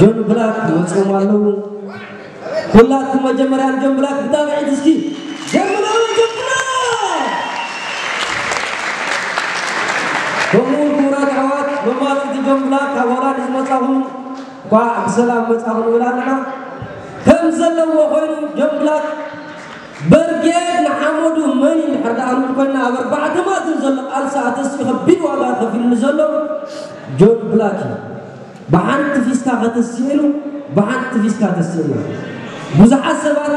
ጆን ብላክ መፅኦም ኣለዉ። ኩላትኩም መጀመርያ ንጆን ብላክ ብጣቕዒት እስኪ ጀምረው ጆን ብላክ። ከምኡ ክቡራት ኣሕዋት መማረፅቲ ጆን ብላክ ካብ ሆላንድ ዝመፃኹም እንኳዕ ብሰላም መፃኹም ንብል ኣለና። ከም ዘለዎ ኮይኑ ጆን ብላክ በርጌድ ንሓመዱ መን እዩ ድሕር ደኣ ንብል ኮይና ኣብ ኣርባዕተ ማእዝን ዘሎ ቃልሲ ኣተሲኡ ከቢድ ዋጋ ከፊሉ ዘሎ ጆን ብላክ እዩ። ብሓንቲ ፊስካ ከተስእሉ ብሓንቲ ፊስካ ተስእሉ። ብዙሓት ሰባት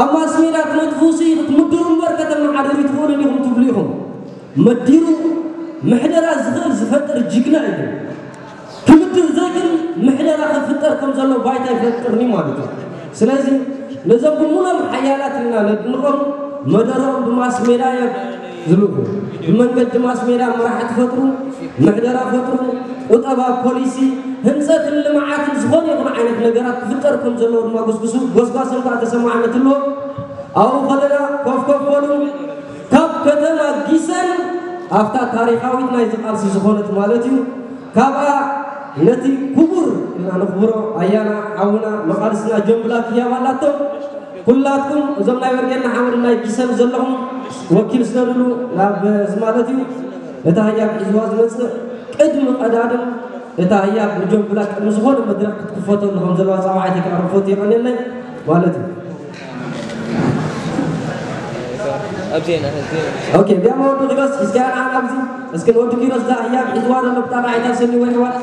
ኣብ ማስሜዳ ትነጥፉ ሲ ክትምድሩ እምበር ከተመሓድሩ ትኽእሉ ኢኹም ትብሉ ኢኹም። መዲሩ ምሕደራ ዝኽእል ዝፈጥር ጅግና እዩ። ክምድር ዘይክእል ምሕደራ ክፍጠር ከም ዘሎ ባይታ ይፈጥርኒ ማለት እዩ። ስለዚ ነዞም ብምሎም ሓያላት ኢና ነድንቖም። መደሮም ብማስሜዳ እዮም ዝልእኹ። ብመንገዲ ማስሜዳ መራሕቲ ፈጥሩ፣ ምሕደራ ፈጥሩ፣ ቁጠባ፣ ፖሊሲ፣ ህንፀትን ልምዓትን ዝኾነ ይኹን ዓይነት ነገራት ክፍጠር ከም ዘለዎ ድማ ጉስጉሱ ጎስጓሶም ከዓ ተሰማዕነት ኣለዎ። ኣብኡ ከለና ኮፍ ኮፍ በሉ። ካብ ከተማ ጊሰን ኣብታ ታሪኻዊት ናይዚ ቃልሲ ዝኾነት ማለት እዩ ካብኣ ነቲ ክቡር እና ንኽብሮ ኣያና ሓውና መቓልስና ጆን ብላክ ህያብ ኣላቶ። ኩላትኩም እዞም ናይ በርጌድና ሓመዱ ናይ ጊሰን ዘለኹም ወኪል ስደዱሉ ናብ እዚ ማለት እዩ። እታ ህያብ ሒዝዋ ዝመጽእ ቅድሚ ቀዳድም እታ ህያብ ንጆን ብላክ ቅድሚ ዝኾነ መድረኽ ክትክፈተሉ ከም ዘለዋ ጻውዓት የቀርብ ፈትየ ቀንየለይ ማለት እዩ። ኦኬ፣ እንዲያም ወዲ ኪሮስ እስኪ ኣና ኣብዚ እስኪ ወዲ ኪሮስ ዳ ህያብ ሒዝዋ ዘሎ ብጣቕዒታ ሰኒ ወይ ሕዋት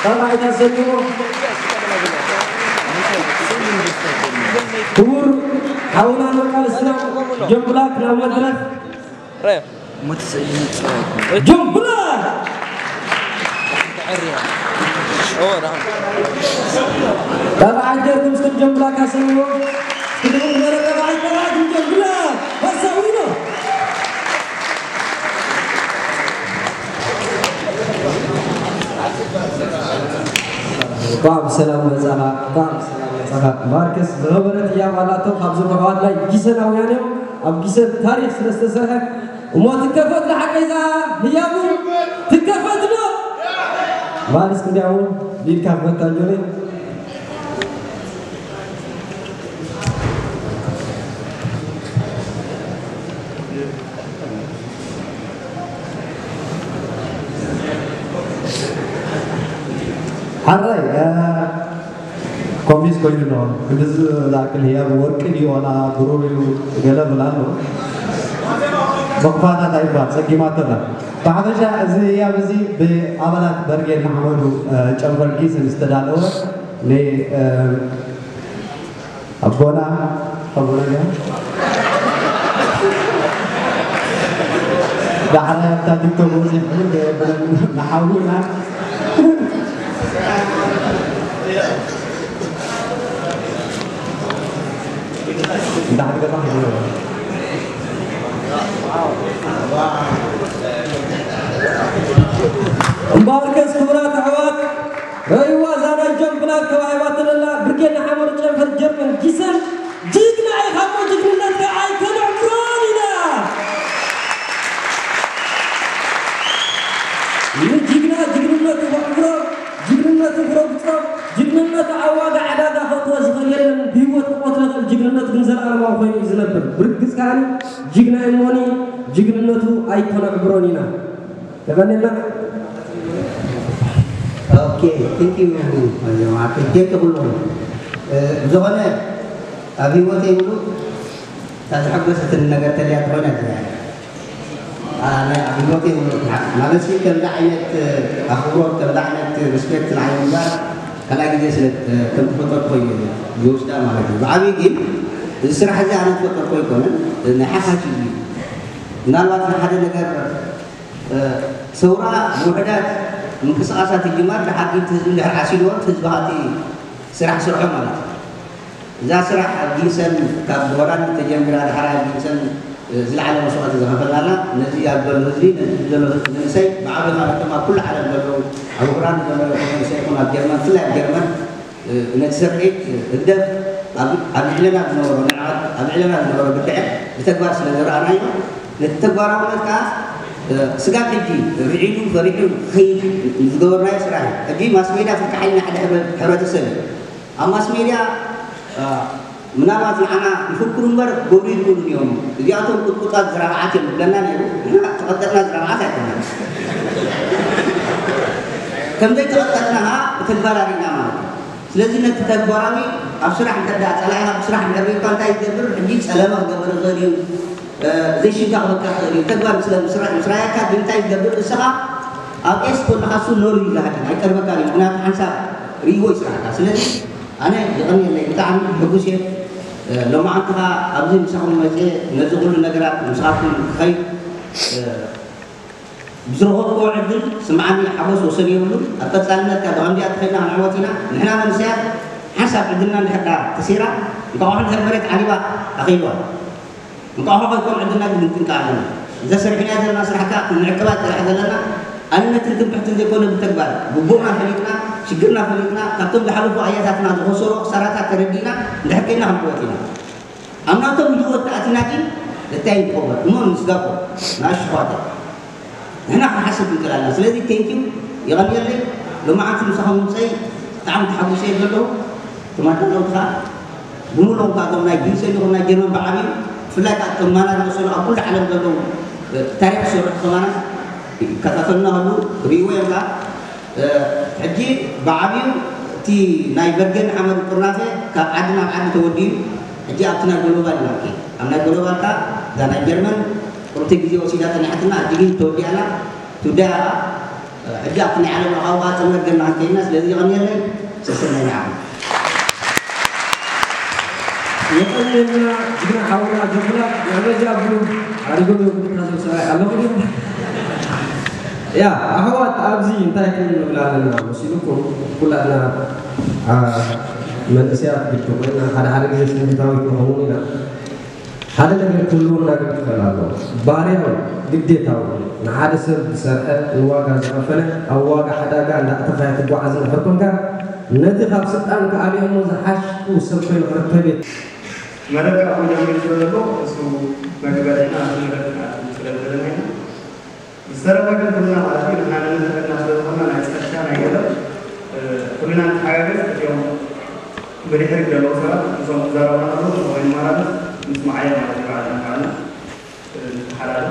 ጣቕዒታ ሰኒ ክቡር ሓውና መቃልስና ጆን ብላክ ናብ መድረኽ ራያ ሞት ሰይድ ራያ ጆን ብላክ ተዕርያ ኦ ራም ጠባዓት ጀርጉም ስክል ጆን ብላክ ኣሰንዎ ስክል ነበረ ጠባዓት ጠባዓት ጆን ብላክ ወሳዊኖ እንኳዕ ብሰላም መጻኻ፣ እንኳዕ ብሰላም መጻኻ። ማርከስ ዝኸበረት ህያብ ኣላቶ፣ ካብዞም ኣሕዋት ናይ ጊሰናውያን እዮም። ኣብ ጊሰን ታሪኽ ስለ ዝተሰርሐ እሞ ትከፈት ንሓቀይ እዛ ህያቡ ትከፈት ዶ? ማሪስ ክንዲያው ሊድካ ክፈታ ጆኒ። ሓራይ ኮሚስ ኮይኑ ኣሎ። ክንድዚ ዝኣክል ህያብ ወርቂ ድዩ ዋላ ብሩር እዩ ገለ ብል ኣሎ። ብኽፋታት ኣይባል ጸጊማቶ ኣላ። ብሓፈሻ እዚ ህያብ እዚ ብኣባላት በርጌድ ንሓመዱ ጨንፈር ጊስን ዝተዳለወ ን ኣቦና ኣቦና ድያ ዳሕራይ ኣብታ ቲክቶክ ወፂኹ ንሓውና እንዳሕገዛ እምበኣርከስ ክቡራት ኣሕዋት ረእይዋ እዛ ናይ ጆን ብላክ ተባሂባቶ ዘላ ብርጌድ ንሓመዱ ጨንፈር ጀርመን ጊሰን ጅግና ኢኻ እሞ ጅግንነትካ ኣይከነዕብሮን ኢና። ንጅግና ጅግንነቱ ከዕብሮ ጅግንነቱ ክረግጾ ጅግንነቱ ኣብ ዋጋ ዕዳጋ ከእትዎ ዝኽእል የለን። ብህይወት ክቆትሎ ይኽእል ጅግንነቱ ግን ዘለኣለማዊ ኮይኑ እዩ ዝነብር። ብርግጽ ከኣ ጅግና እሞኒ ጅግንነቱ ኣይከነዕብሮን ኢና። ተቐኒልና። ኦኬ፣ ቴንክ ዩ። ቴንክ ዩ ኩሎም። ብዝኾነ ኣብ ህይወተይ ሙሉእ እታ ዘሐጎሰትኒ ነገር ተልያ ተኾይና እዚኣ እያ። ኣነ ኣብ ህይወተይ ሙሉእ ማለት ሲ ከምዚ ዓይነት ኣኽብሮት ከምዚ ዓይነት ሪስፔክት ንዓይ ምግባር ካልኣይ ግዜ ስለ ከም ተፈጠርኩ እዩ ዝወስዳ ማለት እዩ። ብዓብዪ ግን እዚ ስራሕ እዚ ኣነ ዝፈጠርኩ ኣይኮነን፣ ናይ ሓፋሽ እዩ። ምናልባት ንሓደ ነገር ሰውራ ውሕዳት ምንቅስቃሳት ይጅማር ድሓር ጊንት ህዝቢ እንድሕር ዓሲልዎ ህዝቢ ሃቲ ስራሕ ስርሖ ማለት እዩ። እዛ ስራሕ ኣብ ጊንሰን ካብ ሆላንድ ተጀሚራ ድሓር ኣብ ጊንሰን ዝለዓለ መስዋእቲ ዝኸፈልናላ ነዚ ኣብ ዘሎ ህዝቢ ነዚ ዘሎ ህዝቢ መንእሰይ ብዓቢ ከዓ ነቶም ኣብ ኩሉ ዓለም ዘለዉ ኣብ ሆላንድ ዘለዉ መንእሰይ ይኹን ኣብ ጀርመን ብፍላይ ኣብ ጀርመን ነቲ ስርሒት ህግደፍ ኣብ ልዕለና ዝነበሮ ንዕቐት ኣብ ልዕለና ዝነበሮ ብድዐ ብተግባር ስለ ዝረኣናዮ ነቲ ተግባራውነት ከዓ ስጋብ ሕጂ ርዒዱ ፈሪሑ ክኸይድ ዝገበርናዮ ስራሕ እዩ። ሕጂ ማስ ሜድያ ፍትሓ ኢልና ሓደ ሕብረ- ሕብረተሰብ እዩ። ኣብ ማስ ሜድያ ምናልባት ንዓና ይፍክሩ እምበር ክገብሩ ይኽእሉ እዮም። እዚኣቶም ቁጥቁጣት ዝራብዓት እዮም ዝብለና ነይሩ። ንሕና ተቐጠጥና ዝራብዓት ኣይኮነን። ከምዘይ ተቐጠጥና ብተግባር ኣሪእና ማለት እዩ። ስለዚ ነቲ ተግባራዊ ኣብ ስራሕ እንተ ደኣ ጸላኢኻ ብስራሕ እንድሕር ሪእካ እንታይ ዝገብር ሕጂ ጸለመ ክገብር ይኽእል እዩ። ዘይሽጋቕ በቃ ይኽእል እዩ። ተግባር ምስ ምስ- ምስ ረኣየካ ግን እንታይ ዝገብር ንስኻ ኣብ ኤስ ኮለኻ እሱ ኖር እዩ ዝሃድን ኣይቀርበካ እዩ። ምክንያቱ ሓንሳብ ርእይዎ ይስራሕካ። ስለዚ ኣነ የቐንየለይ ብጣዕሚ ሕጉስ እየ። ሎማዓንቲ ኸዓ ኣብዚ ምሳኹም መፅየ ነዚ ኩሉ ነገራት ምሳኹም ክኸይድ ብዝረኸብክዎ ዕድል ስምዓኒ ሓጎስ ወሰን የብሉን። ኣብ ቀፃልነት ካብ ብኸምዚኣ ተኸይድና ክንዕወት ኢና። ንሕና መንእሰያት ሓንሳብ ዕድልና እንድሕር ዳ ተሲራ እንቋቑሖ እንድሕር መሬት ዓሊባ ኣኺልዋ። እንቋቑሖ ከይኮን ዕድልና ግን ንጥንቀቕ ኣለና። እዛ ሰሪሕናያ ዘለና ስራሕ ከዓ ክንዕቅባ ጥራሕ ዘለና ኣንነትን ትምክሕትን ዘይኮነ ብተግባር ግቡእና ፈሊጥና ሽግርና ፈሊጥና ካብቶም ዝሓለፉ ኣያታትና ዝኸሰሮ ክሳራታት ተረዲእና እንድሕር ከይና ክንዕወት ኢና። ኣብ ናቶም ህይወት ተኣቲና ግን እንታይ ንቆመ እሞ ንስጋኮ ንኣሽኳተ ንሕና ክንሓስብ ንክእል ኣለና። ስለዚ ቴንኪዩ የቐንየለይ። ሎማዓንቲ ምሳኹም ምፀይ ብጣዕሚ ተሓጒሰ እየ ዘለኹ። ተማዳለውቲ ከዓ ብምሉኦም ከዓ እቶም ናይ ግብፂ ይኹን ናይ ጀርመን ብዓብዩ ብፍላይ ከዓ እቶም ማና ዝመሰሉ ኣብ ኩሉ ዓለም ዘለዉ ታሪክ ዝሰርሑ ከማና ይከታተሉና ከሉ ርእይዎ እዮም ከዓ ሕጂ ብዓብዩ እቲ ናይ በርገን ሓመድ ጥርናፈ ካብ ዓዲ ናብ ዓዲ ተወዲኡ ሕጂ ኣብቲ ናይ ግሎባል ኢና ንከይድ። ኣብ ናይ ግሎባል ከዓ እዛ ናይ ጀርመን ቁርብቲ ግዜ ወሲዳ ፀኒሓትና ሕጂ ግን ተወዲኣላ ትውዳያ ከዓ ሕጂ ኣብቲ ናይ ዓለም ለኻዊ ከዓ ጥምረት ገና ክንከይድና ስለዚ የቐንየለይ ሰሰናይ ንዓኹም። የቐንየልና ጅግና ሓውና ጀምላ ንዕበዚ ኣብሉ ኣሪጎም እዮም ክታዘብ ሰብኣይ ኣለኹ ድዩ? ያ ኣሕዋት ኣብዚ እንታይ ክንብል ኣለና መሲሉኩም ኩላትና መንእሰያት ግዲ ኮይና ሓደ ሓደ ግዜ ስምዒታዊ ክንኸውን ኢና ሓደ ነገር ክህልወና ግን ክኽእል ኣለዎ ባርያዊ ግዴታዊ ንሓደ ሰብ ዝሰርሐ ንዋጋ ዝኸፈለ ኣብ ዋጋ ሓዳጋ እንዳእተኻየ ትጓዓዝ እንድሕር ኮንካ ነቲ ካብ ስልጣን ክኣልዮሞ ዝሓሽኩ ሰብ ኮይኑ ክርከብ እየ። መደብ ካብ ጀሚሩ ስለ ዘሎ እሱ መግበሪና ኣብዚ መደብ ስለ ዘለና ኢና ዝተረፈ ግን ኩልና ማለት እዩ ንሕና ነንሕድሕድና ስለ ዝኾንና ናይ ጸጥታ ናይ ገለ ኩልና ንተሓጋገዝ እቲኦም ብድሕሪት ዘለዉ ሰባት እዞም ክዛረቡና ከለዉ ወይ ንማራሉ ምስማዓዮ ማለት እዩ ባዕልና ንባዕልና ንተሓላለ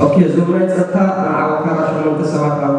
ኦኬ እዞም ናይ ጸጥታ ንዓወት ካራ ሸሞንተ ሰባት ኣብ